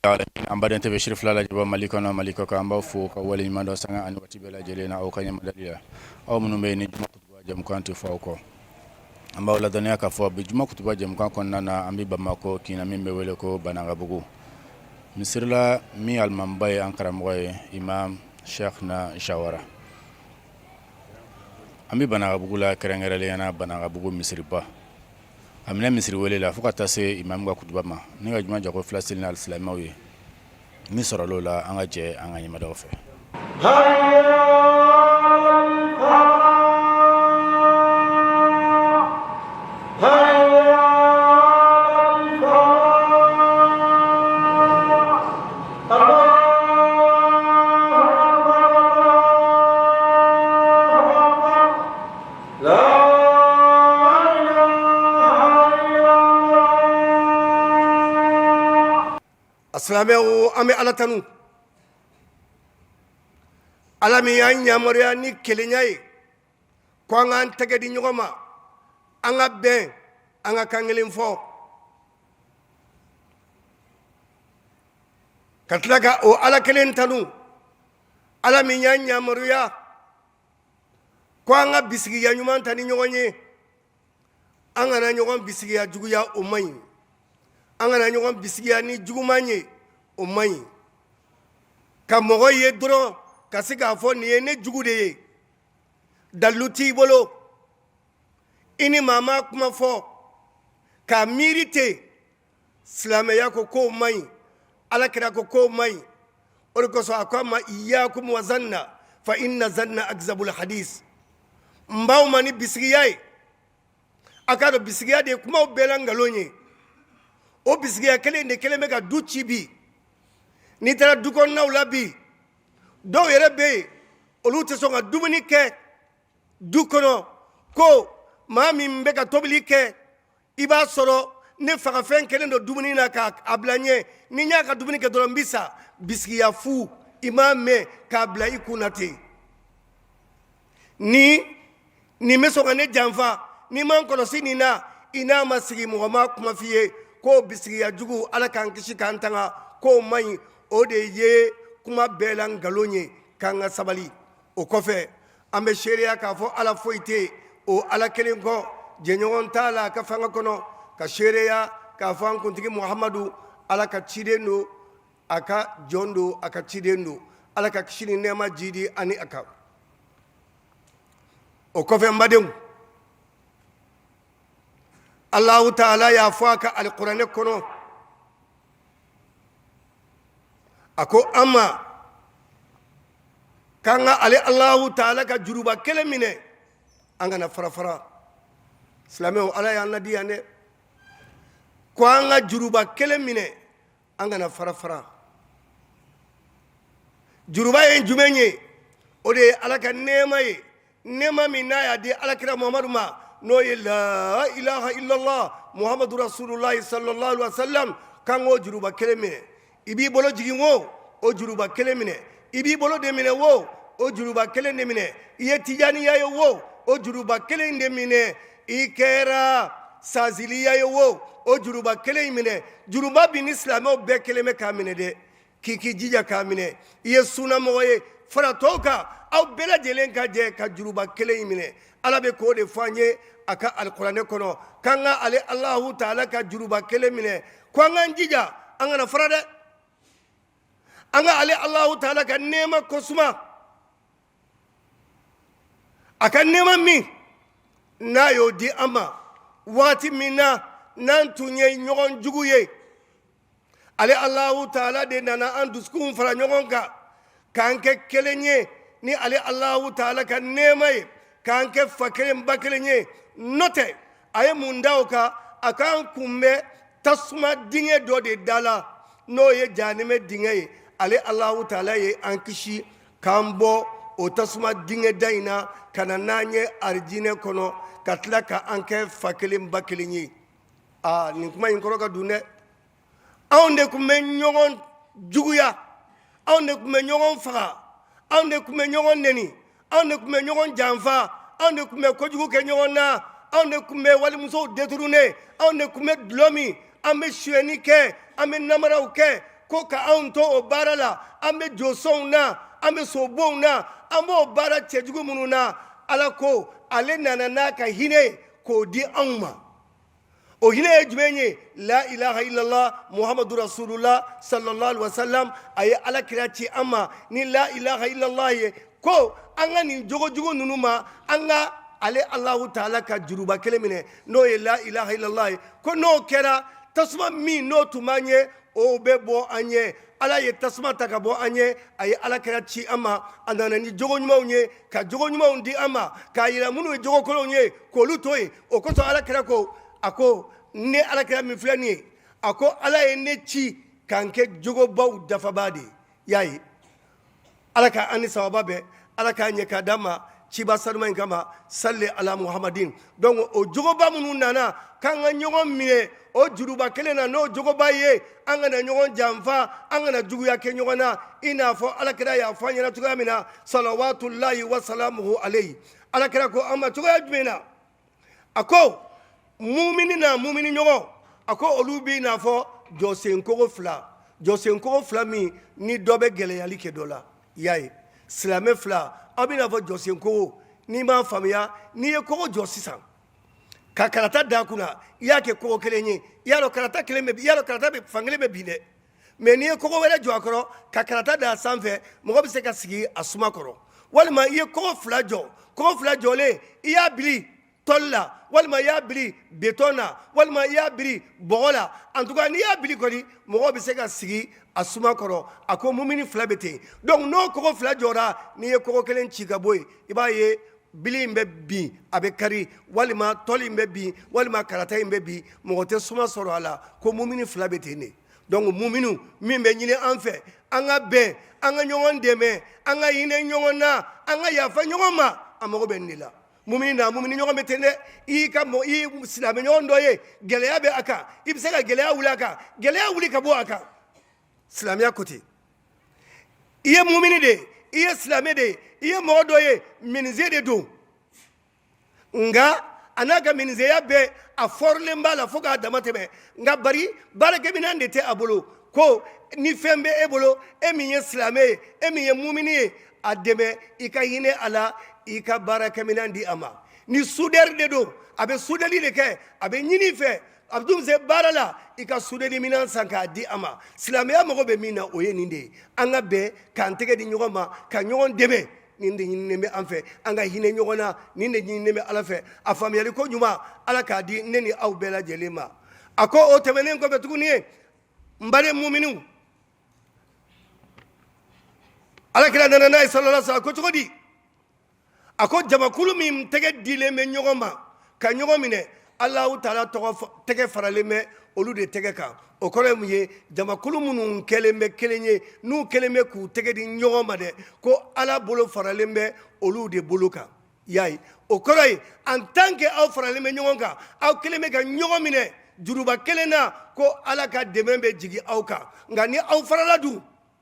An baden tɛ bɛ siri fila lajɛ Mali kɔnɔ, Mali kɔ kan, an b'aw fo ka waleɲuman dɔn sanga ani waati bɛɛ lajɛlen na aw ka ɲɛmadali la. Aw minnu bɛ yen ni juma kutuba jɛmukan tɛ fɔ aw kɔ, an b'aw ladɔnniya k'a fɔ bi juma kutuba jɛmukan kɔnɔna na, an bɛ Bamakɔ kin na min bɛ wele ko Banankabugu, misiri la min alimamiba ye an karamɔgɔ ye, Imam Cheikhna Jawara. An bɛ Banankabugu la, kɛrɛnkɛrɛnnenya na Banankabugu misiriba. A minɛ misiri wele la fo ka taa se imamu ka kutuba ma ni ka juma jago fila seli ni alisilamɛw ye. Min sɔrɔla o la, an ka jɛ an ka ɲɛmadaw fɛ. A silamɛw, an bɛ Ala tanu, Ala min y'an yamaruya ni kelenya ye ko an k'an tɛgɛ di ɲɔgɔn ma, an ka bɛn, an ka kan kelen fɔ, ka tila ka o Ala kelen tanu, Ala min y'an yamaruya ko an ka bisigiya ɲuman ta ni ɲɔgɔn ye, an kana ɲɔgɔn bisigiya juguya, o man ɲi. An kana ɲɔgɔn bisigiya ni juguman ye, o man ɲi. Ka mɔgɔ ye dɔrɔn ka se k'a fɔ nin ye ne jugu de ye, dalilu t'i bolo, i ni maa ma kuma fɔ k'a miiri ten, silamɛya ko k'o man ɲi, Ala kira ko k'o man ɲi. O de kosɔn a ko a ma: iyakum wa zanna fa inna zanna akzabul hadis. N b'aw ma ni bisigiya ye, a k'a dɔn bisigiya de ye kumaw bɛɛ la nkalon ye. O bisigiya kelen de kelen bɛ ka du ci bi. N'i taara du kɔnɔnaw la bi, dɔw yɛrɛ bɛ yen, olu tɛ sɔn ka dumuni kɛ du kɔnɔ ko maa min bɛ ka tobili kɛ, i b'a sɔrɔ ne fagafɛn kelen don dumuni na k'a bila ɲɛ, ni n y'a ka dumuni kɛ dɔrɔn n bɛ sa. Bisigiya fu, i m'a mɛn k'a bila i kun na ten. Ni nin bɛ sɔn ka ne janfa, ni ma n kɔlɔsi nin na, i n'a ma sigi, mɔgɔ ma kuma f'i ye k'o bisigiya jugu, Ala k'an kisi k'an tanga, k'o man ɲi. O de ye kuma bɛɛ la nkalon ye, k'an ka sabali. O kɔfɛ, an bɛ seereya k'a fɔ Ala foyi tɛ yen o Ala kelen kɔ, jɛɲɔgɔn t'a la a ka fanga kɔnɔ, ka seereya k'a fɔ an kuntigi Muhamadu, Ala ka ciden don, a ka jɔn don, a ka ciden don. Ala ka kisi ni nɛɛma jidi ani a kan. O kɔfɛ, n badenw, Alahu taala y'a fɔ a ka alikuranɛ kɔnɔ, a ko an ma k'an ka ale Alahu taala ka juruba kelen minɛ, an kana fara fara. Silamɛw, Ala y'an ladi yan dɛ, ko an ka juruba kelen minɛ, an kana fara fara. Juruba ye jumɛn ye? O de ye Ala ka nɛɛma ye, nɛɛma min n'a y'a di alakira Muhamadu ma, n'o ye la ilaha illallah Muhamadu rasululahi sallallahu alaihi wasallam, k'an k'o juruba kelen minɛ. I b'i bolo jigin wo, o juruba kelen minɛ. I b'i bolo de minɛ wo, o juruba kelen de minɛ. I ye tijaniya ye wo, o juruba kelen de minɛ. I kɛra saziliya ye wo, o juruba kelen minɛ. Juruba bi ni silamɛw bɛɛ kelen bɛ k'a minɛ dɛ, k'i k'i jija k'a minɛ. I ye sunamɔgɔ ye, fara tɔw kan, aw bɛɛ lajɛlen ka jɛ ka juruba kelen in minɛ. Ala bɛ k'o de fɔ an ye a ka alikuranɛ kɔnɔ, k'an ka ale Alahu taala ka juruba kelen minɛ, ko an k'an jija, an kana fara dɛ, an ka ale Alahu taala ka nɛɛma kosuma, a ka nɛɛma min n'a y'o di an ma waati min na n'an tun ye ɲɔgɔn jugu ye. Ale Alahu taala de nana an dusukun fara ɲɔgɔn kan k'an kɛ kelen ye ni ale Alahu taala ka nɛɛma ye, k'an kɛ fa kelen ba kelen ye. N'o tɛ, a ye mun da o kan? A k'an kun bɛ tasuma dingɛ dɔ de da la, n'o ye jahanɛmɛ dingɛ ye. Ale Alahu taala ye an kisi k'an bɔ o tasuma dingɛ da in na ka na n'an ye arijinɛ kɔnɔ, ka tila ka an kɛ fa kelen ba kelen ye. Aa, nin kuma in kɔrɔ ka dun dɛ. Anw de tun bɛ ɲɔgɔn juguya, anw de tun bɛ ɲɔgɔn faga, anw de tun bɛ ɲɔgɔn neni, anw de tun bɛ ɲɔgɔn janfa, anw de tun bɛ kojugu kɛ ɲɔgɔn na, anw de tun bɛ walimusow détourner, anw de tun bɛ dulɔ min, an bɛ suyɛni kɛ, an bɛ namaraw kɛ. ko ka anw to o baara la, an bɛ josɔnw na, an bɛ sobonw na, an b'o baara cɛjugu minnu na, Ala ko ale nana n'a ka hinɛ ye k'o di anw ma. O hinɛ ye jumɛn ye? La ilaha illallah Muhammadu rasulullah sallallahu alaihi wasallam. A ye Ala kira ci an ma ni la ilaha illallah ye, ko an ka nin jogojugu ninnu ma, an ka ale Alahu taala ka juruba kelen minɛ, n'o ye la ilaha illallah ye. Ko n'o kɛra, tasuma min n'o tun b'an ye, o bɛ bɔ an ye. Ala ye tasuma ta ka bɔ an ye, a ye Ala kira ci an ma, a nana ni jogo ɲumanw ye, ka jogo ɲumanw di an ma, k'a yira minnu ye jogo kolonw ye k'olu to yen. O kosɔn Ala kira ko, a ko ne Ala kira min filɛ nin ye, a ko Ala ye ne ci k'an kɛ jogobaw dafabaa de ye. Y'a ye, Ala ka an ni sababa bɛn, Ala k'a ɲɛ k'a d'an ma ciba sanuma in kama, salli ala Muhammadin. Donc o jogoba minnu nana k'an ka ɲɔgɔn minɛ o juruba kelen na, n'o jogoba ye an kana ɲɔgɔn janfa, an kana juguya kɛ ɲɔgɔn na, i n'a fɔ Ala kira y'a fɔ an ɲɛna cogoya min na, salawatullahi wa salamuhu alayhi. Ala kira ko an ma cogoya jumɛn na? A ko mumini na mumini ɲɔgɔn, a ko olu b'i n'a fɔ jɔsenkogo fila, jɔsenkogo fila min ni dɔ bɛ gɛlɛyali kɛ dɔ la. I y'a ye, silamɛ fila, aw b'i n'a fɔ jɔsenkogo. N'i m'a faamuya, n'i ye kogo jɔ sisan ka karata da kunna, i y'a kɛ kogo kelen ye, i y'a dɔn karata kelen bɛ, i y'a dɔn karata bɛ fankelen bɛ bin dɛ. Mais n'i ye kogo wɛrɛ jɔ a kɔrɔ ka karata da a sanfɛ, mɔgɔ bɛ se ka sigi a suma kɔrɔ. Walima i ye kogo fila jɔ, kogo fila jɔlen, i y'a bili tɔli la, walima i y'a bili béton na, walima i y'a bili bɔgɔ la, en tout cas n'i y'a bili kɔni, mɔgɔ bɛ se ka sigi a suma kɔrɔ. A ko mumini fila bɛ ten. Donc n'o kogo fila jɔra, n'i ye kogo kelen ci ka bɔ yen, i b'a ye bili in bɛ bin, a bɛ kari, walima tɔli in bɛ bin, walima karata in bɛ bin, mɔgɔ tɛ suma sɔrɔ a la. Ko mumini fila bɛ ten de. Donc muminu, min bɛ ɲini an fɛ, an ka bɛn, an ka ɲɔgɔn dɛmɛ, an ka hinɛ ɲɔgɔn na, an ka yafa ɲɔgɔn ma, an mago bɛ nin de la. Mumini na mumini ɲɔgɔn bɛ ten dɛ. I ka mɔ, i silamɛ ɲɔgɔn dɔ ye, gɛlɛya bɛ a kan, i bɛ se ka gɛlɛya wuli a kan, gɛlɛya wuli ka bɔ a kan. Silamɛya ko ten. I ye mumini de ye, i ye silamɛ de ye, i ye mɔgɔ dɔ ye, menuisier de don, nka a n'a ka menuisierya bɛɛ, a fɔrilen b'a la fo k'a dama tɛmɛ, nka bari baarakɛminɛn de tɛ a bolo. Ko ni fɛn bɛ e bolo, e min ye silamɛ ye, e min ye mumini ye, a dɛmɛ, i ka hinɛ a la, i ka baarakɛminɛn di a ma. Ni soudeur de don, a bɛ sudeli de kɛ, a bɛ ɲini fɛ, a bɛ dun se baara la, i ka sudeli minɛn san k'a di a ma. Silamɛya mago bɛ min na, o ye nin de ye. An ka bɛn k'an tɛgɛ di ɲɔgɔn ma ka ɲɔgɔn dɛmɛ, nin de ɲininen bɛ an fɛ. An ka hinɛ ɲɔgɔn na, nin de ɲininen bɛ Ala fɛ. A faamuyali ko ɲuman, Ala k'a di ne ni aw bɛɛ lajɛlen ma. A ko o tɛmɛnen kɔfɛ tuguni ye, n baden muminiw, Ala kira nana n'a ye sallallahu alaihi wasallam, ko cogo di? A ko jamakulu min tɛgɛ dilen bɛ ɲɔgɔn ma ka ɲɔgɔn minɛ, Alahu taala tɔgɔ tɛgɛ faralen bɛ olu de tɛgɛ kan. O kɔrɔ ye mun ye? Jamakulu minnu kɛlen bɛ kelen ye, n'u kɛlen bɛ k'u tɛgɛ di ɲɔgɔn ma dɛ, ko Ala bolo faralen bɛ olu de bolo kan. Y'a ye, o kɔrɔ ye en tant que aw faralen bɛ ɲɔgɔn kan, aw kɛlen bɛ ka ɲɔgɔn minɛ juruba kelen na, ko Ala ka dɛmɛ bɛ jigin aw kan. Nka ni aw farala dun,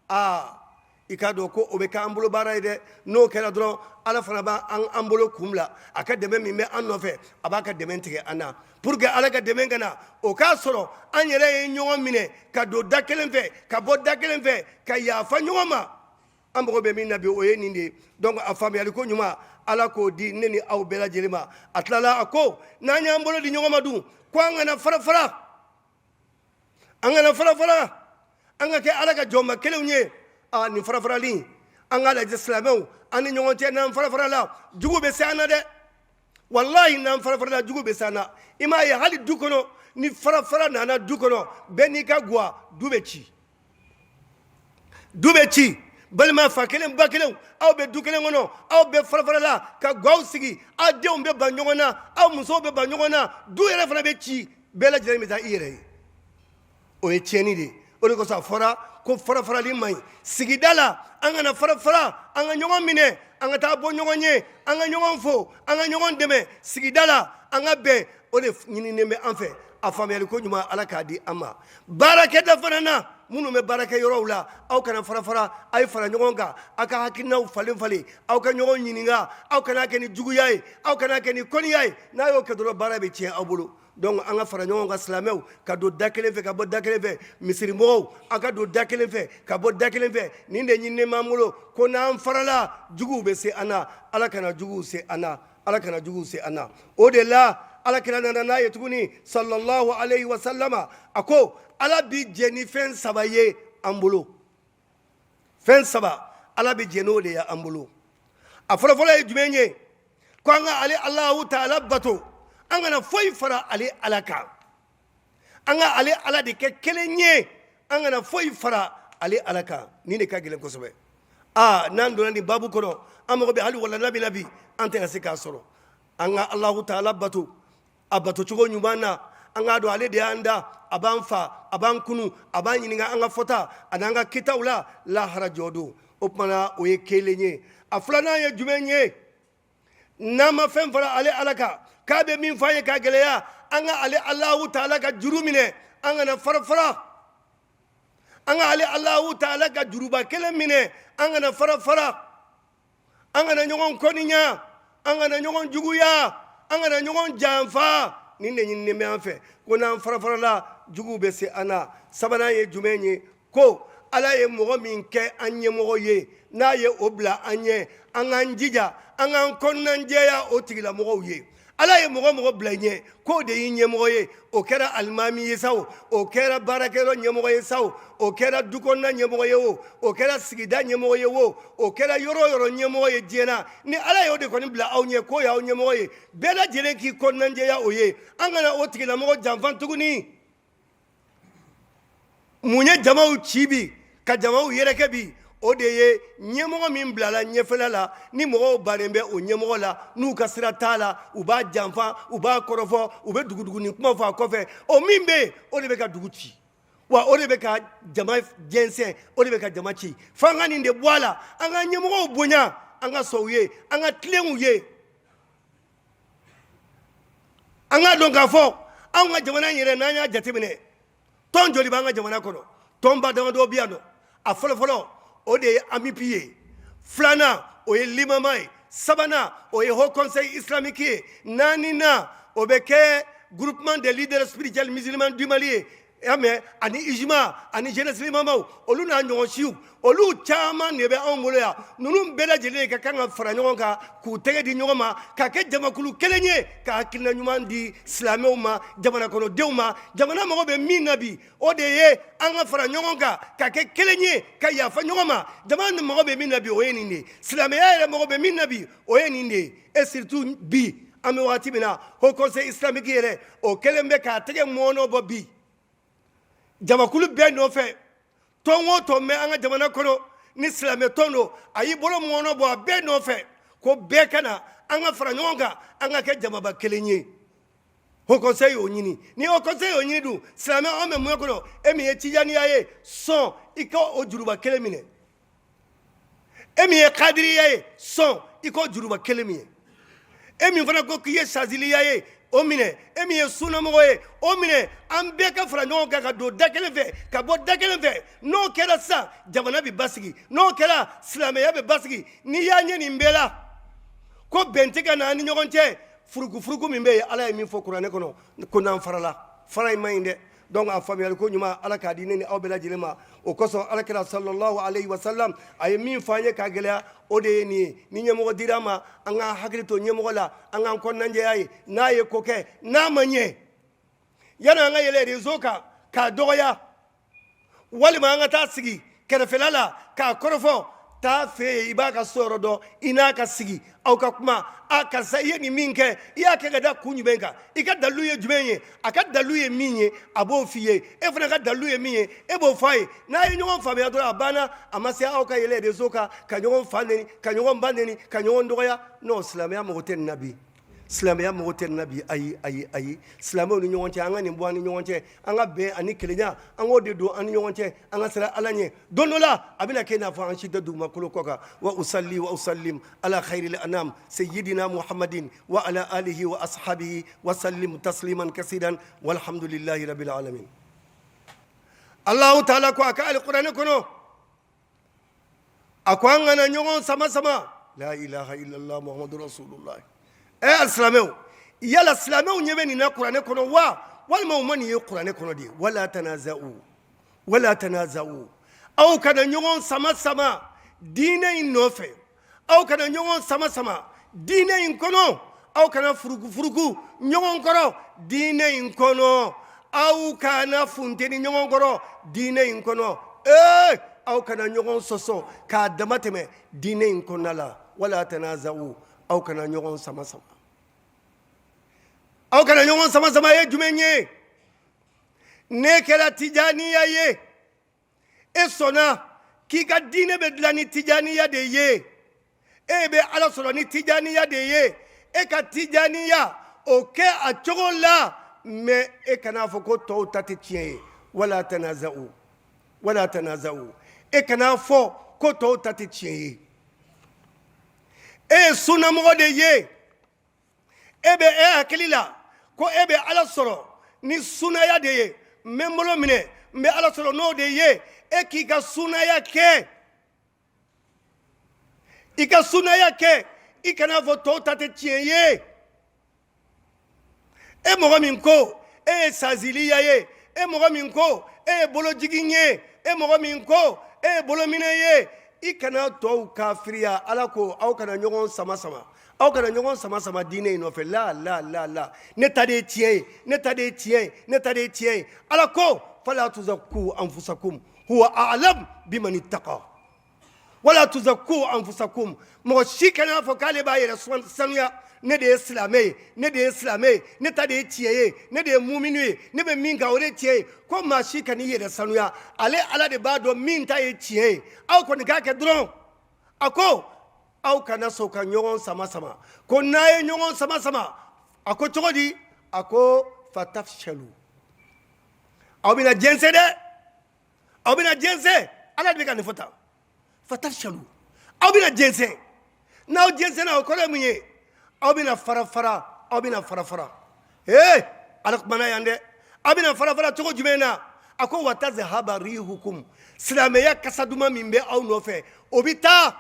aa, i k'a dɔn ko o bɛ k'an bolo baara ye dɛ. N'o kɛra dɔrɔn, Ala fana b'an bolo kun bila. A ka dɛmɛ min bɛ an nɔfɛ, a b'a ka dɛmɛ tigɛ an na. Pour que Ala ka dɛmɛ ka na, o k'a sɔrɔ an yɛrɛ ye ɲɔgɔn minɛ ka don da kelen fɛ, ka bɔ da kelen fɛ, ka yafa ɲɔgɔn ma. An mago bɛ min na bi, o ye nin de ye. Donc a faamuyali ko ɲuman, Ala k'o di ne ni aw bɛɛ lajɛlen ma. A tilala, a ko n'an y'an bolo di ɲɔgɔn ma dun, ko an kana fara fara, an kana fara fara, an ka kɛ Ala ka jɔnma kelenw ye. A nin farafarali, an k'a lajɛ silamɛw an ni ɲɔgɔn cɛ, n'an farafarala, jugu bɛ se an na dɛ. Walahi, n'an farafarala, jugu bɛ se an na. I m'a ye, hali du kɔnɔ, ni farafara nana du kɔnɔ, bɛɛ n'i ka gwa, du bɛ ci, du bɛ ci. Balima fa kelen ba kelen, aw bɛ du kelen kɔnɔ, aw bɛ farafarala ka gwaw sigi, aw denw bɛ ban ɲɔgɔn na, aw musow bɛ ban ɲɔgɔn na, du yɛrɛ fana bɛ ci, bɛɛ lajɛlen bɛ taa i yɛrɛ ye. O ye tiɲɛni de ye. O de kosɔn a fɔra ko farafarali man ɲi sigida la. An kana farafara, an ka ɲɔgɔn minɛ, an ka taa bɔ ɲɔgɔn ye, an ka ɲɔgɔn fo, an ka ɲɔgɔn dɛmɛ sigida la, an ka bɛn. O de ɲininen bɛ an fɛ. A faamuyali ko ɲuman, Ala k'a di an ma. Baarakɛda fana na, Minnu bɛ baarakɛ yɔrɔw la, aw kana fara fara, a ye fara ɲɔgɔn kan, aw ka hakilinaw falen falen, aw ka ɲɔgɔn ɲininka, aw kana kɛ ni juguya ye, aw kana kɛ ni kɔniya ye. N'a y'o kɛ dɔrɔn, baara bɛ tiɲɛ aw bolo. Donc an ka fara ɲɔgɔn kan, silamɛw ka don da kelen fɛ, ka bɔ da kelen fɛ. Misirimɔgɔw, aw ka don da kelen fɛ, ka bɔ da kelen fɛ. Nin de ɲininen b'an bolo ko n'an farala, juguw bɛ se an na. Ala kana juguw se an na, Ala kana juguw se an na. O de la Ala kira nana n'a ye tuguni, sallallahu alayhi wa sallama, a ko Ala bi jɛ ni fɛn saba ye an bolo. Fɛn saba, Ala bɛ jɛ n'o de ye an bolo. A fɔlɔfɔlɔ ye jumɛn ye? Ko an ka ale Alahu taala bato, an kana foyi fara ale Ala kan, an ka ale Ala de kɛ kelen ye, an kana foyi fara ale Ala kan. Nin de ka gɛlɛn kosɛbɛ. Aa, n'an donna nin babu kɔnɔ, an mago bɛ hali walanda min na bi, an tɛna se k'a sɔrɔ. An ka Alahu taala bato a batocogo ɲuman na. An k'a dɔn ale de y'an da, a b'an fa, a b'an kunu, a b'an ɲininka an ka fɔta ani an ka kɛtaw la lahara jɔ don. O tuma na, o ye kelen ye. A filanan ye jumɛn ye? N'an ma fɛn fara ale Ala kan, k'a bɛ min fɔ an ye k'a gɛlɛya, an ka ale Alahu taala ka juru minɛ, an kana fara fara. An ka ale Alahu taala ka juruba kelen minɛ, an kana fara fara, an kana ɲɔgɔn kɔniya, an kana ɲɔgɔn juguya, an kana ɲɔgɔn janfa. Nin de ɲininen bɛ an fɛ ko n'an farafarala, juguw bɛ se an na. Sabanan ye jumɛn ye? Ko Ala ye mɔgɔ min kɛ an ɲɛmɔgɔ ye, n'a ye o bila an ɲɛ, an k'an jija, an k'an kɔnɔnajɛya o tigilamɔgɔw ye. Ala ye mɔgɔ mɔgɔ bila i ɲɛ k'o de y'i ɲɛmɔgɔ ye, o kɛra alimami ye sa o, o kɛra baarakɛyɔrɔ ɲɛmɔgɔ ye sa o, o kɛra du kɔnɔna ɲɛmɔgɔ ye o, o kɛra sigida ɲɛmɔgɔ ye o, o kɛra yɔrɔ o yɔrɔ ɲɛmɔgɔ ye diɲɛ na, ni Ala y'o de kɔni bila aw ɲɛ k'o y'aw ɲɛmɔgɔ ye, bɛɛ lajɛlen k'i kɔnɔnajɛya o ye. An kana o tigilamɔgɔ janfa tuguni. Mun ye jamaw ci bi, ka jamaw yɛrɛkɛ bi? O de ye ɲɛmɔgɔ min bilala ɲɛfɛla la, ni mɔgɔw bannen bɛ o ɲɛmɔgɔ la, n'u ka sira t'a la, u b'a janfa, u b'a kɔrɔfɔ, u bɛ duguduguni kuma fɔ a kɔfɛ. O min bɛ yen, o de bɛ ka dugu ci wa, o de bɛ ka jama jɛnsɛn, o de bɛ ka jama ci. F'an ka nin de bɔ a la. An ka ɲɛmɔgɔw bonya, an ka sɔn u ye, an ka tilen u ye. An k'a dɔn k'a fɔ anw ka jamana in yɛrɛ, n'an y'a jateminɛ, tɔn joli b'an ka jamana kɔnɔ? Tɔnba damadɔ bɛ yan nɔ. A fɔlɔfɔlɔ, o de ye AMUPI ye. Filanan, o ye LIMAMA ye. Sabanan, o ye Haut Conseil islamique ye. Naaninan, o bɛ kɛ Groupement des leaders spirituels musulmans du Mali ye. Y'a mɛn, ani UJMA, ani jeunesse limamaw, olu n'a ɲɔgɔn siw, olu caman de bɛ anw bolo yan. Ninnu bɛɛ lajɛlen ka kan ka fara ɲɔgɔn kan, k'u tɛgɛ di ɲɔgɔn ma, ka kɛ jamakulu kelen ye, ka hakilina ɲuman di silamɛw ma, jamana kɔnɔdenw ma. Jamana mago bɛ min na bi, o de ye an ka fara ɲɔgɔn kan, ka kɛ kelen ye, ka yafa ɲɔgɔn ma. Jamana mago bɛ min na bi, o ye nin de ye. Silamɛya yɛrɛ mago bɛ min na bi, o ye nin de ye. Et surtout bi, an bɛ waati min na, Haut Conseil islamique yɛrɛ, o kɛlen bɛ k'a tɛgɛ mɔɔnɔ bɔ bi jamakulu bɛɛ nɔfɛ. Tɔn o tɔn bɛ an ka jamana kɔnɔ ni silamɛ tɔn don, a y'i bolo mɔɔnɔ bɔ a bɛɛ nɔfɛ ko bɛɛ ka na, an ka fara ɲɔgɔn kan, an ka kɛ jamaba kelen ye. Haut Conseil y'o ɲini. Ni Haut Conseil y'o ɲini dun, silamɛ anw bɛ mun kɔnɔ? E min ye tijaniya ye, sɔn i ka o juruba kelen minɛ. E min ye kadiriya ye, sɔn i k'o juruba kelen minɛ. E min fana ko k'i ye saziliya ye, o minɛ. E min ye sunamɔgɔ ye, o minɛ. An bɛɛ ka fara ɲɔgɔn kan, ka don da kelen fɛ, ka bɔ da kelen fɛ. N'o kɛra sisan, jamana bɛ basigi. N'o kɛra, silamɛya bɛ basigi. N'i y'a ɲɛ nin bɛɛ la ko bɛn tɛ ka na an ni ɲɔgɔn cɛ, furukufuruku min bɛ yen, Ala ye min fɔ kuranɛ kɔnɔ ko n'an farala, fara in man ɲi dɛ. Donc a faamuyali ko ɲuman, Ala k'a di ne ni aw bɛɛ lajɛlen ma. O kosɔn, Ala kira sallallahu alayhi wa sallam, a ye min fɔ an ye k'a gɛlɛya, o de ye nin ye. Ni ɲɛmɔgɔ dira an ma, an k'an hakili to ɲɛmɔgɔ la, an k'an kɔnɔnajɛya ye. N'a ye ko kɛ n'a ma ɲɛ, yanni an ka yɛlɛ réseau kan k'a dɔgɔya, walima an ka taa sigi kɛrɛfɛla la k'a kɔrɔfɔ, taa fɛ yen, i b'a ka so yɔrɔ dɔn, i n'a ka sigi, aw ka kuma. A karisa, i ye nin min kɛ, i y'a kɛ ka da kun jumɛn kan? I ka dalu ye jumɛn ye? A ka dalu ye min ye, a b'o f'i ye. E fana ka dalu ye min ye, e b'o fɔ a ye. N'a ye ɲɔgɔn faamuya dɔrɔn, a banna. A ma se aw ka yɛlɛ réseau kan ka ɲɔgɔn fa neni, ka ɲɔgɔn ba neni, ka ɲɔgɔn dɔgɔya. Non, silamɛya mago tɛ nin na bi. Silamɛya mago tɛ nin na bi. Ayi, ayi, ayi. Silamɛw ni ɲɔgɔn cɛ, an ka nin bɔ an ni ɲɔgɔn cɛ. An ka bɛn ani kelenya, an k'o de don an ni ɲɔgɔn cɛ. An ka siran Ala ɲɛ. Don dɔ la, a bɛna kɛ i n'a fɔ an si tɛ dugumakolo kɔ kan. Wa usalli wa usallim ala khairil anam sayyidina Muhammadin wa ala alihi wa ashabihi wa sallim tasliman kasiran walhamdulillahi rabbil alamin. Alahu taala ko a ka alikuranɛ kɔnɔ, a ko an kana ɲɔgɔn sama sama. La ilaha illallah muhammadu rasulullah. Ɛ alisilamɛw, yala silamɛw ɲɛ bɛ nin na kuranɛ kɔnɔ wa, walima u ma nin ye kuranɛ kɔnɔ de? Wala tanaza'u, wala tanaza'u, aw kana ɲɔgɔn sama sama diinɛ in nɔfɛ, aw kana ɲɔgɔn sama sama diinɛ in kɔnɔ, aw kana furukufuruku ɲɔgɔn kɔrɔ diinɛ in kɔnɔ, aw kana funteni ɲɔgɔn kɔrɔ diinɛ in kɔnɔ, ee aw kana ɲɔgɔn sɔsɔ k'a dama tɛmɛ diinɛ in kɔnɔna la. Wala tanaza'u, aw kana ɲɔgɔn sama sama, aw kana ɲɔgɔn sama sama ye jumɛn ye? Ne kɛra tijaniya ye, e sɔnna k'i ka diinɛ bɛ dilan ni tijaniya de ye, e bɛ ala sɔrɔ ni tijaniya de ye, e ka tijaniya o kɛ a cogo la, mais e kan'a fɔ ko tɔw ta tɛ tiɲɛ ye. Wala tanaza'u, wala tanaza'u, e kan'a fɔ ko tɔw ta tɛ tiɲɛ ye. E ye sunnamɔgɔ de ye, e bɛ e hakili la ko e bɛ ala sɔrɔ ni sunnaya de ye, n bɛ n bolo minɛ n bɛ ala sɔrɔ n'o de ye, e k'i ka sunnaya kɛ, i ka sunnaya kɛ, i kan'a fɔ tɔw ta tɛ tiɲɛ ye. E mɔgɔ min ko e ye saziliya ye, e mɔgɔ min ko e ye bolojigin ye, e mɔgɔ min ko e ye bolominɛ ye, i kana tɔw kafiriya. Ala ko aw kana ɲɔgɔn sama sama, aw kana ɲɔgɔn sama sama diinɛ in nɔfɛ. La la la la, ne ta de ye tiɲɛ ye, ne ta de ye tiɲɛ ye, ne ta de ye tiɲɛ ye. Ala ko fala tuzakku anfusakum huwa a'lam biman ittaqa. Wala tuzakku anfusakum, mɔgɔ si kana fɔ k'ale b'a yɛrɛ sanuya, ne de ye silamɛ ye, ne de ye silamɛ ye, ne ta de ye tiɲɛ ye, ne de ye muminu ye, ne bɛ min kan o de ye tiɲɛ ye. Ko maa si kan'i yɛrɛ sanuya, ale ala de b'a dɔn min ta ye tiɲɛ ye, aw kɔni k'a kɛ dɔrɔn. A ko aw kana sɔn ka ɲɔgɔn sama sama, ko n'a ye ɲɔgɔn sama sama, a ko cogo di? A ko fatafshalu, aw bɛna jɛnsɛn dɛ, aw bɛna jɛnsɛn. Ala de bɛ ka nin fɔ tan, fatafshalu, aw bɛna jɛnsɛn. N'aw jɛnsɛnna, o kɔrɔ ye mun ye? Aw bɛna fara fara, aw bɛna fara fara. Ee ala kumana yan dɛ, aw bɛna fara fara cogo jumɛn na? A ko watazhaba rihukum, silamɛya kasa duman min bɛ aw nɔfɛ o bɛ taa,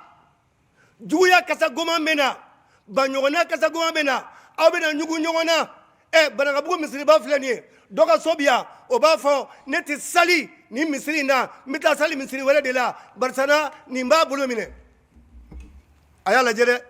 juguya kasa goman bɛ na, baɲɔgɔnna kasa goman bɛ na, aw bɛna ɲugun ɲɔgɔn na. Ɛ Banankabugu misiriba filɛ nin ye, dɔ ka so bi yan, o b'a fɔ ne tɛ sali nin misiri in na, n bɛ taa sali misiri wɛrɛ de la, barisa na nin b'a bolo minɛ. A y'a lajɛ dɛ,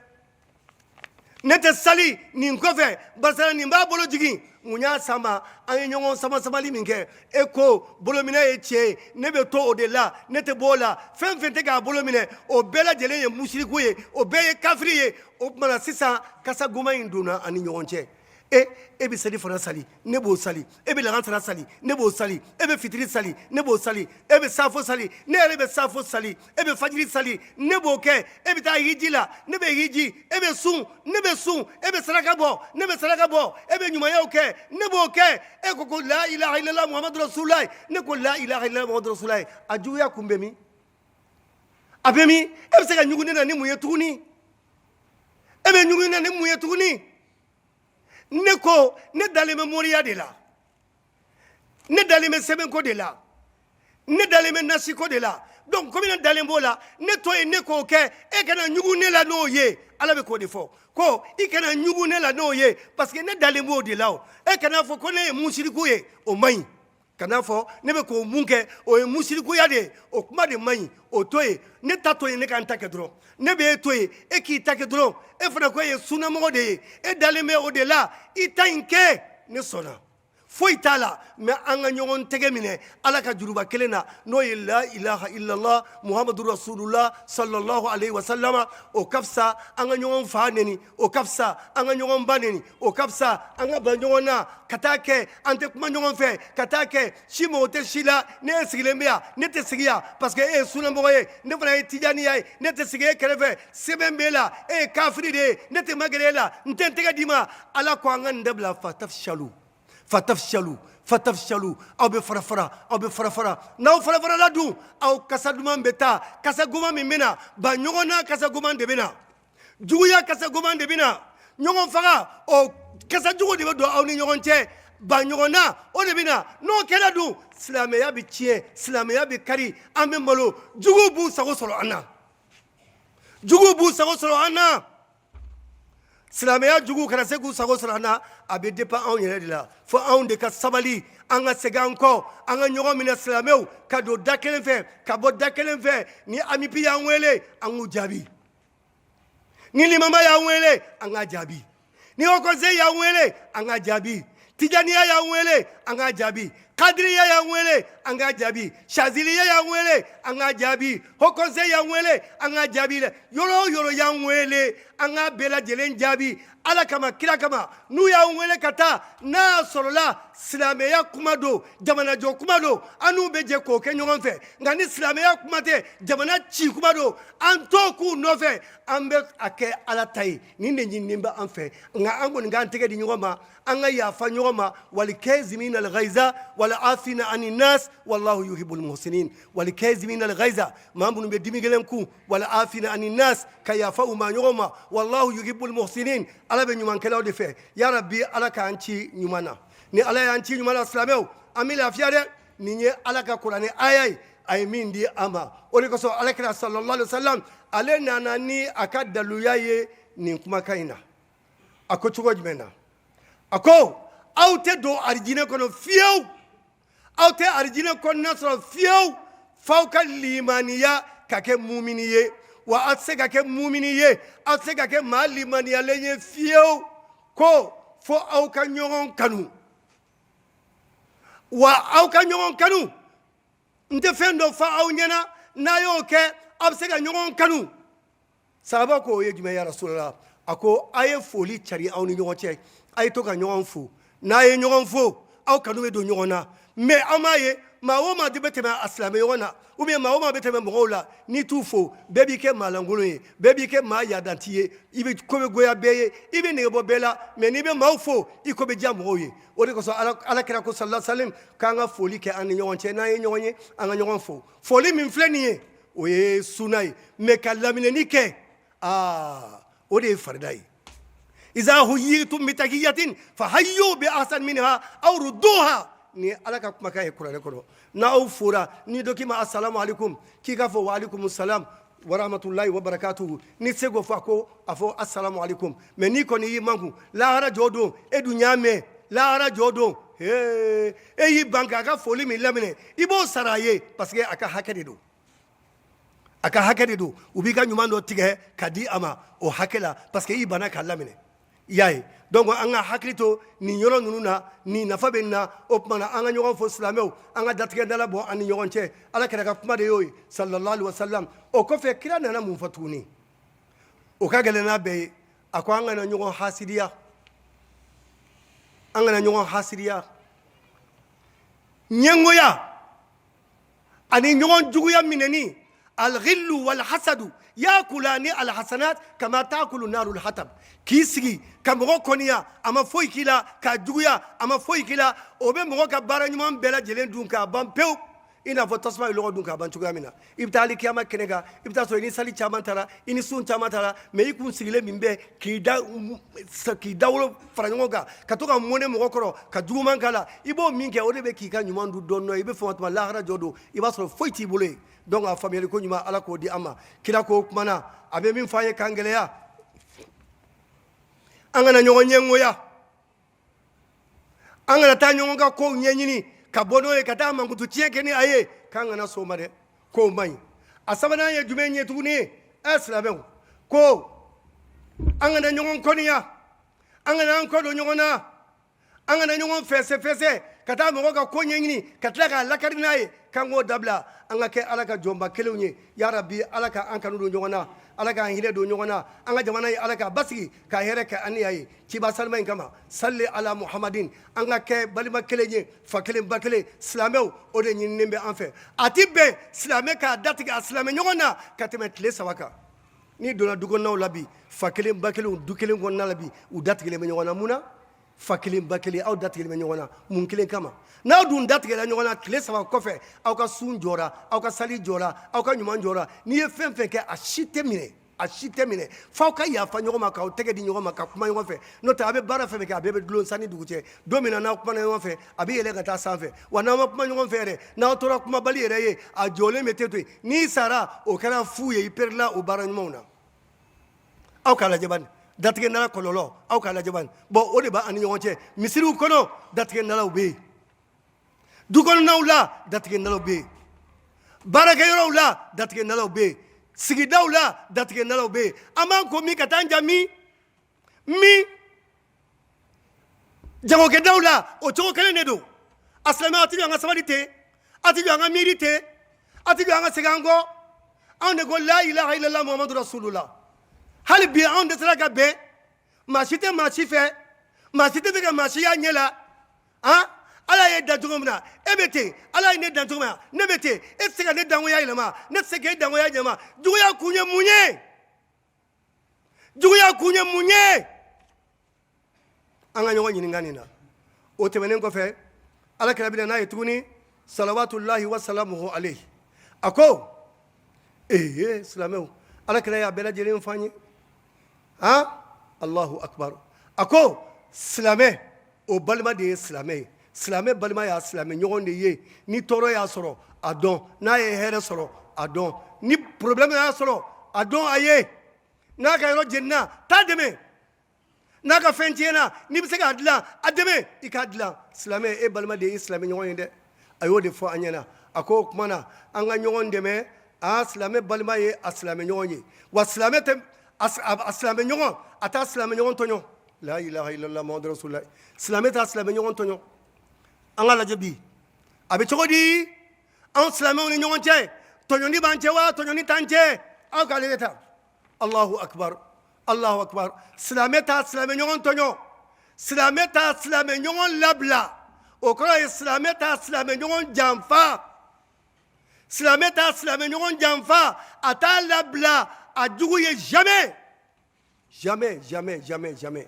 ne tɛ sali nin kɔfɛ barisa nin b'a bolo jigin. Mun y'a sama? An ye ɲɔgɔn sama samali min kɛ, e ko bolominɛ ye tiɲɛ ye, ne bɛ to o de la, ne tɛ bɔ o la. Fɛn fɛn tɛ k'a bolo minɛ, o bɛɛ lajɛlen ye musiriku ye, o bɛɛ ye kafiri ye. O tuma na sisan kasa goman in donna an ni ɲɔgɔn cɛ. E bɛ seli fana sali, ne b'o sali, e bɛ lagansara sali, ne b'o sali, e bɛ fitiri sali, ne b'o sali, e bɛ safo sali, ne yɛrɛ bɛ safo sali, e bɛ fajiri sali, ne b'o kɛ, e bɛ taa hiji la, ne bɛ hiji, e bɛ sun, ne bɛ sun, e bɛ saraka bɔ, ne bɛ saraka bɔ, e bɛ ɲumanyaw kɛ, ne b'o kɛ. E ko ko la ilaha illallah muhammadu rasulullah, ne ko la ilaha illallah muhammadu rasulullah. A juguya kun bɛ min? A bɛ min? E bɛ se ka ɲugun ne na ni mun ye tuguni? E bɛ ɲugun ne na ni mun ye tuguni? Ne ko ne dalen bɛ moriya de la, ne dalen bɛ sɛbɛnko de la, ne dalen bɛ nasiko de la. Donc komi ne dalen b'o la, ne to yen ne k'o kɛ, e kana ɲugun ne la n'o ye. Ala bɛ k'o de fɔ ko i kana ɲugun ne la n'o ye, parce que ne dalen b'o de la. O e kana fɔ ko ne ye musiriku ye, o man ɲi. Kana fɔ ne bɛ k'o mun kɛ, o ye musirikuya de ye, o kuma de man ɲi, o to yen. Ne ta to yen, ne ka n ta kɛ dɔrɔn. Ne bɛ e to yen, e k'i ta kɛ dɔrɔn. E fana ko e ye sunnamɔgɔ de ye, e dalen bɛ o de la, i ta in kɛ, ne sɔnna, foyi t'a la. Mais an ka ɲɔgɔn tɛgɛ minɛ Ala ka juruba kelen na, n'o ye la ilaha illallah muhammadu rasulullah sallallahu alaihi wasallama. O ka fisa an ka ɲɔgɔn fa neni, o ka fisa an ka ɲɔgɔn ba neni, o ka fisa an ka ban ɲɔgɔn na ka taa kɛ an tɛ kuma ɲɔgɔn fɛ, ka taa kɛ si mɔgɔ tɛ si la. Ne ye sigilen bɛ yan, ne tɛ sigi yan parce que e ye sunnamɔgɔ ye, ne fana ye tijaniya ye, ne tɛ sigi e kɛrɛfɛ, sɛbɛn b'e la, e ye kafiri de ye, ne tɛ magɛrɛ e la, n tɛ n tɛgɛ d'i ma. Ala ko an ka nin dabila. Fatafshalu, fatafshalu, fatafshalu, aw bɛ fara fara, aw bɛ fara fara. N'aw fara farala dun, aw kasa duman bɛ taa, kasa goman min bɛ na, ba ɲɔgɔn na kasa goman de bɛ na, juguya kasa goman de bɛ na, ɲɔgɔn faga o kasa jugu de bɛ don aw ni ɲɔgɔn cɛ. Ban ɲɔgɔn na, o de bɛ na. N'o kɛra dun, silamɛya bɛ tiɲɛ, silamɛya bɛ kari, an bɛ malo. Juguw b'u sago sɔrɔ an na, juguw b'u sago sɔrɔ an na. Silamɛya juguw kana se k'u sago sɔrɔ an na, a bɛ dépend anw yɛrɛ de la. Fo anw de ka sabali, an ka segin an kɔ, an ka ɲɔgɔn minɛ, silamɛw ka don da kelen fɛ, ka bɔ da kelen fɛ. Ni AMUPI y'an wele, an k'u jaabi. Ni limama y'an wele, an k'a jaabi. Ni haut conseil y'an wele, an k'a jaabi. Tijaniya y'an wele, an k'a jaabi. Kadiriya y'an wele, an k'a jaabi. Shaziliya y'an wele, an k'a jaabi. Haut conseil y'an wele, an k'a jaabi dɛ. Yɔrɔ o yɔrɔ y'an wele, an k'a bɛɛ lajɛlen jaabi, Ala kama, kira kama. N'u y'an wele ka taa, n'a y'a sɔrɔla silamɛya kuma don, jamanajɔ kuma don, an n'u bɛ jɛ k'o kɛ ɲɔgɔn fɛ. Nka ni silamɛya kuma tɛ, jamana ci kuma don, an t'o k'u nɔfɛ, an bɛ a kɛ Ala ta ye. Nin de ɲininen bɛ an fɛ. Nka an kɔni k'an tɛgɛ di ɲɔgɔn ma, an ka yafa ɲɔgɔn ma. Walikazimina alghaiza walafina ani nas wallahu yuhibbul muhsinin. Walikazimina alghaiza, maa minnu bɛ dimi gɛlɛn kun, walafina ani nas, ka yafa u ma ɲɔgɔn ma, wallahu yuhibbul muhsinin, Ala bɛ ɲumankɛlaw de fɛ. Ya rabbi, Ala k'an ci ɲuman na. Ni Ala y'an ci ɲuman na, silamɛw, an bɛ lafiya dɛ. Nin ye Ala ka kuranɛ aya ye, a ye min di an ma. O de kosɔn Ala kira sallallahu alaihi wasallam, ale nana ni a ka daluya ye nin kumakan in na. A ko cogo jumɛn na? A ko aw tɛ don arijinɛ kɔnɔ fiyewu, aw tɛ arijinɛ kɔnɔna sɔrɔ fiyewu, f'aw ka limaniya ka kɛ mumini ye. Wa aw tɛ se ka kɛ mumini ye, aw tɛ se ka kɛ maa limaniyalen ye fiyewu, ko fo aw ka ɲɔgɔn kanu. Wa aw ka ɲɔgɔn kanu, n tɛ fɛn dɔ fɔ aw ɲɛna, n'a y'o kɛ, aw bɛ se ka ɲɔgɔn kanu. Sahaba ko o ye jumɛn ya Rasulallah? A ko a ye foli cari aw ni ɲɔgɔn cɛ, a ye to ka ɲɔgɔn fo. N'a ye ɲɔgɔn fo, aw kanu bɛ don ɲɔgɔn na. Mais aw m'a ye, maa o maa de bɛ tɛmɛ a silamɛ ɲɔgɔn na, ou bien maa o maa bɛ tɛmɛ mɔgɔw la, n'i t'u fo, bɛɛ b'i kɛ maalankolon ye, bɛɛ b'i kɛ maa yadanti ye, i bɛ ko bɛ goya bɛɛ ye, i bɛ nege bɔ bɛɛ la. Mais n'i bɛ maaw fo, i ko bɛ diya mɔgɔw ye. O de kosɔn Ala kira ko sallallahu alaihi wasallam k'an ka foli kɛ an ni ɲɔgɔn cɛ. N'an ye ɲɔgɔn ye, an ka ɲɔgɔn fo. Foli min filɛ nin ye, o ye suna ye, mais ka laminɛni kɛ, aa, o de ye farida ye. Iza huyitum bi tahiyatin fa hayyu bi ahsan minha aw rudduha. Ni Ala ka kumakan ye kuranɛ kɔnɔ. N'aw fora, ni dɔ k'i ma assalamu alaikum, k'i k'a fɔ wa alaikum salam wa rahmatullahi wa barakatuhu. N'i tɛ se k'o fɔ, a ko a fɔ assalamu alaikum. Mais n'i kɔni y'i makun, lahara jɔ don, e dun y'a mɛn, lahara jɔ don, e y'i ban k'a ka foli min laminɛ, i b'o sara a ye, parce que a ka hakɛ de don, a ka hakɛ de don. U b'i ka ɲuman dɔ tigɛ ka di a ma o hakɛ la, parce que i banna k'a laminɛ. I y'a ye? Donc an ka hakili to nin yɔrɔ ninnu na, nin nafa bɛ nin na. O tuma na, an ka ɲɔgɔn fo, silamɛw, an ka datigɛdala bɔ an ni ɲɔgɔn cɛ. Ala kira ka kuma de y'o ye sallallahu alaihi wasallam. O kɔfɛ, kira nana mun fɔ tuguni? O ka gɛlɛn n'a bɛɛ ye. A ko an kana ɲɔgɔn hasidiya, an kana ɲɔgɔn hasidiya. Ɲɛngoya ani ɲɔgɔn juguya minɛni, alghillu walhasadu yakulani alhasanat kama takulu narul hatab. K'i sigi ka mɔgɔ kɔniya, a ma foyi k'i la, k'a juguya, a ma foyi k'i la, o bɛ mɔgɔ ka baara ɲuman bɛɛ lajɛlen dun k'a ban pewu, i n'a fɔ tasuma ye lɔgɔ dun k'a ban cogoya min na. I bɛ taa alikiyama kɛnɛ kan, i bɛ taa sɔrɔ i ni sali caman taara, i ni sun caman taara, mais i kun sigilen min bɛ k'i dawolo fara ɲɔgɔn kan, ka to ka mɔnɛ mɔgɔ kɔrɔ, ka juguman k'a la, i b'o min kɛ, o de bɛ k'i ka ɲuman dun dɔɔnin dɔɔnin. I bɛ fɛn tuma lahara jɔ don, i b'a sɔrɔ foyi t'i bolo yen. Donc a faamuyali ko ɲuman, Ala k'o di an ma. Kira ko o kuma na, a bɛ min fɔ an ye k'an gɛlɛya, an kana ɲɔgɔn ɲɛngoya, an kana taa ɲɔgɔn ka kow ɲɛɲini ka bɔ n'o ye, ka taa mankutu tiɲɛ kɛ ni a ye, k'an kana s'o ma dɛ, k'o man ɲi. A sabanan ye jumɛn ye tuguni? Ɛ, silamɛw, ko an kana ɲɔgɔn kɔniya, an kana an kɔ don ɲɔgɔn na, an kana ɲɔgɔn fɛsɛfɛsɛ ka taa mɔgɔ ka ko ɲɛɲini ka tila k'a lakari n'a ye, k'an k'o dabila. An ka kɛ Ala ka jɔnba kelenw ye. Ya rabi, Ala ka an kanu don ɲɔgɔn na, Ala k'an hinɛ don ɲɔgɔn na. An ka jamana ye, Ala k'a basigi, k'a hɛrɛ kɛ an ni a ye, ciba salima in kama. Sali ala muhamadin. An ka kɛ balima kelen ye, fa kelen, ba kelen. Silamɛw, o de ɲininen bɛ an fɛ. A ti bɛn silamɛ k'a datigɛ a silamɛ ɲɔgɔn na ka tɛmɛ tile 3 kan. N'i donna du kɔnɔnaw la bi, fa kelen, ba kelen, du kelen kɔnɔna la bi, u datigɛlen bɛ ɲɔgɔn na. Mun na? Fa kelen, ba kelen, aw datigɛlen bɛ ɲɔgɔn na mun kelen kama? N'aw dun datigɛla ɲɔgɔn na, tile 3 kɔfɛ, aw ka sun jɔra, aw ka sali jɔra, aw ka ɲuman jɔra. N'i ye fɛn fɛn kɛ, a si tɛ minɛ. A si tɛ minɛ f'aw ka yafa ɲɔgɔn ma, k'aw tɛgɛ di ɲɔgɔn ma, ka kuma ɲɔgɔn fɛ. N'o tɛ, a bɛ baara fɛn fɛn kɛ, a bɛɛ bɛ dulon san ni dugu cɛ. Don min na n'aw kumana ɲɔgɔn fɛ, a bɛ yɛlɛ ka taa sanfɛ. Wa n'aw ma kuma ɲɔgɔn fɛ yɛrɛ, n'aw tora kumabali yɛrɛ ye, a jɔlen bɛ to yen. N'i sara, o kɛra fu ye, i perdila o baara ɲumanw na. Aw k'a lajɛ bani, datigɛndala kɔlɔlɔ, aw k'a lajɛ bani. Bon, o de b'an ni ɲɔgɔn cɛ. Misiriw kɔnɔ, datigɛndalaw bɛ yen. Du kɔnɔnaw la, datigɛndalaw bɛ yen. Baarakɛyɔrɔw la, datigɛndalaw bɛ yen. Sigidaw la, datigɛndalaw bɛ yen. An b'an ko min ka taa an ja min min jagokɛdaw la, o cogo kelen de don. A silamɛ, a tɛ jɔ an ka sabali ten, a tɛ jɔ an ka miiri ten, a tɛ jɔ an ka segin an kɔ. Anw de ko la ilaha illallah muhammadu rasulullah. Hali bi anw dɛsɛra ka bɛn. Maa si tɛ maa si fɛ, maa si tɛ fɛ ka maa si y'a ɲɛ la. Han, Ala ye dan cogo min na, e bɛ ten. Ala ye ne dan cogo min na, ne bɛ ten. E tɛ se ka ne dangoya yɛlɛma, ne tɛ se k'e dangoya yɛlɛma. Juguya kun ye mun ye? Juguya kun ye mun ye? An ka ɲɔgɔn ɲininka nin na. O tɛmɛnen kɔfɛ, Ala kira bɛ na n'a ye tuguni, salawatulahi wa salamuhu alayhi. A ko ee, silamɛw, Ala kira y'a bɛɛ lajɛlen fɔ an ye. Han, Allahu akbar. A ko silamɛ o balima de ye silamɛ ye. Silamɛ balima y'a silamɛ ɲɔgɔn de ye. Ni tɔɔrɔ y'a sɔrɔ, a dɔn. N'a ye hɛrɛ sɔrɔ, a dɔn. Ni problème y'a sɔrɔ, a dɔn a ye. N'a ka yɔrɔ jenina, taa dɛmɛ. N'a ka fɛn tiɲɛna, n'i bɛ se k'a dilan, a dɛmɛ i k'a dilan. Silamɛ, e balima de ye silamɛ ɲɔgɔn ye dɛ. A y'o de fɔ an ɲɛna. A ko o tuma na, an ka ɲɔgɔn dɛmɛ. A silamɛ balima ye a silamɛ ɲɔgɔn ye. Wa silamɛ tɛ a silamɛ ɲɔgɔn, a t'a silamɛ ɲɔgɔn tɔɲɔ. La ilaha illallah muhammadu rasulullah. Silamɛ t'a silamɛ ɲɔgɔn tɔɲɔ. An ka lajɛ bi, a bɛ cogo di anw silamɛw ni ɲɔgɔn cɛ? Tɔɲɔni b'an cɛ wa tɔɲɔni t'an cɛ? Aw k'ale de ta. Allahu akbar, Allahu akbar. Silamɛ t'a silamɛ ɲɔgɔn tɔɲɔ, silamɛ t'a silamɛ ɲɔgɔn labila. O kɔrɔ ye silamɛ t'a silamɛ ɲɔgɔn janfa. Silamɛ t'a silamɛ ɲɔgɔn janfa, a t'a labila a jugu ye. Jamais, jamais, jamais, jamais, jamais.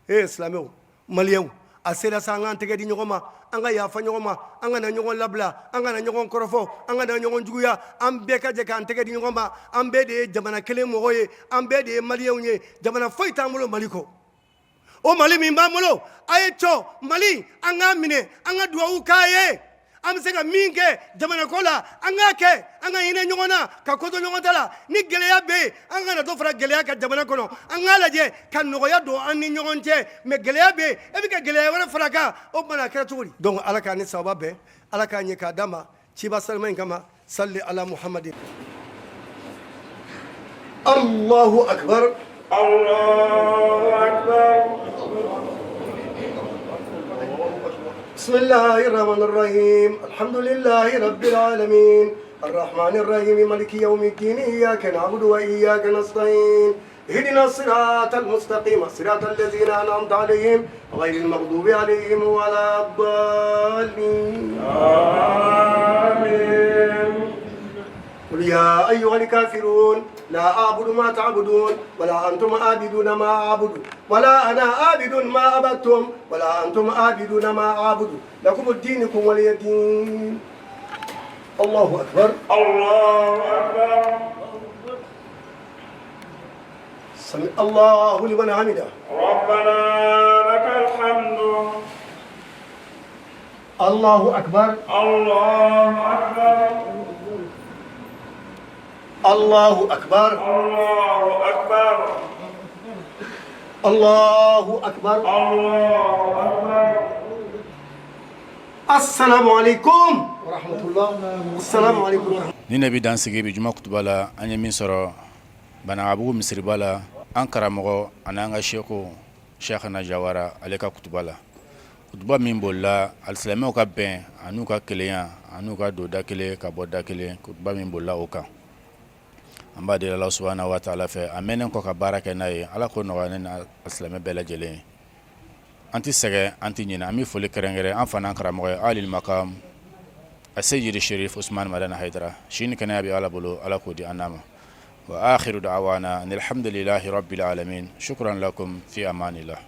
Ee silamɛw, maliyɛnw, a sera sa an k'an tɛgɛ di ɲɔgɔn ma, an ka yafa ɲɔgɔn ma, an kana ɲɔgɔn labila, an kana ɲɔgɔn kɔrɔfɔ, an kana ɲɔgɔn juguya. An bɛɛ ka jɛ k'an tɛgɛ di ɲɔgɔn ma. An bɛɛ de ye jamana kelen mɔgɔ ye, an bɛɛ de ye maliyɛnw ye. Jamana foyi t'an bolo Mali kɔ. O Mali min b'an bolo, a ye cɔ Mali, an k'a minɛ, an ka duwawu k'a ye. An bɛ se ka min kɛ jamana ko la, an k'a kɛ. An ka hinɛ ɲɔgɔn na, ka ko to ɲɔgɔn ta la. Ni gɛlɛya bɛ yen, an kana dɔ fara gɛlɛya kan jamana kɔnɔ. An k'a lajɛ ka nɔgɔya don an ni ɲɔgɔn cɛ. Mais gɛlɛya bɛ yen, e bɛ ka gɛlɛya wɛrɛ fara kan, o tuma a kɛra cogo di? Donc Ala k'an ni sababa bɛn, Ala k'a ɲɛ k'a d'a ma ciba salima in kama. Salli ala muhammadin. Allahu akbar, Allahu akbar. بسم الله الرحمن الرحيم. الحمد لله رب العالمين، الرحمن الرحيم، مالك يوم الدين. إياك نعبد وإياك نستعين. اهدنا الصراط المستقيم، صراط الذين أنعمت عليهم، غير المغضوب عليهم ولا الضالين. آمين. قل يا أيها الكافرون، لا أعبد ما تعبدون، ولا أنتم عابدون ما أعبد، ولا أنا عابد ما عبدتم، ولا أنتم عابدون ما أعبد. لكم دينكم ولي دين. الله أكبر. الله أكبر. سمع الله لمن حمده. ربنا لك الحمد. الله أكبر. الله أكبر. الله أكبر. الله أكبر. الله أكبر. الله أكبر. السلام عليكم ورحمة الله. السلام عليكم ورحمة Ni ne bɛ dan sigi bi juma kutuba la, an ye min sɔrɔ Banankabugu misiriba la, an karamɔgɔ ani an ka seko Sɛkina Jawara, ale ka kutuba la, kutuba min bolila alisilamɛw ka bɛn an'u ka kelenya an'u ka don da kelen ka bɔ da kelen, kutuba min bolila o kan, an b'a deli Ala subahana wa taala fɛ, a mɛnnen kɔ ka baara kɛ n'a ye, Ala k'o nɔgɔya ne ni alisilamɛ bɛɛ lajɛlen ye. An tɛ sɛgɛn, an tɛ ɲinɛ. An bɛ foli kɛrɛnkɛrɛn an fana karamɔgɔ ye, alil makam Aseyidi Sherif Usman Madani Hayidara. Si ni kɛnɛya bɛ Ala bolo, Ala k'o di an n'a ma. Wa akhiru da'wana alhamdulillahi rabbil alamin. Shukran lakum, fi amanillah.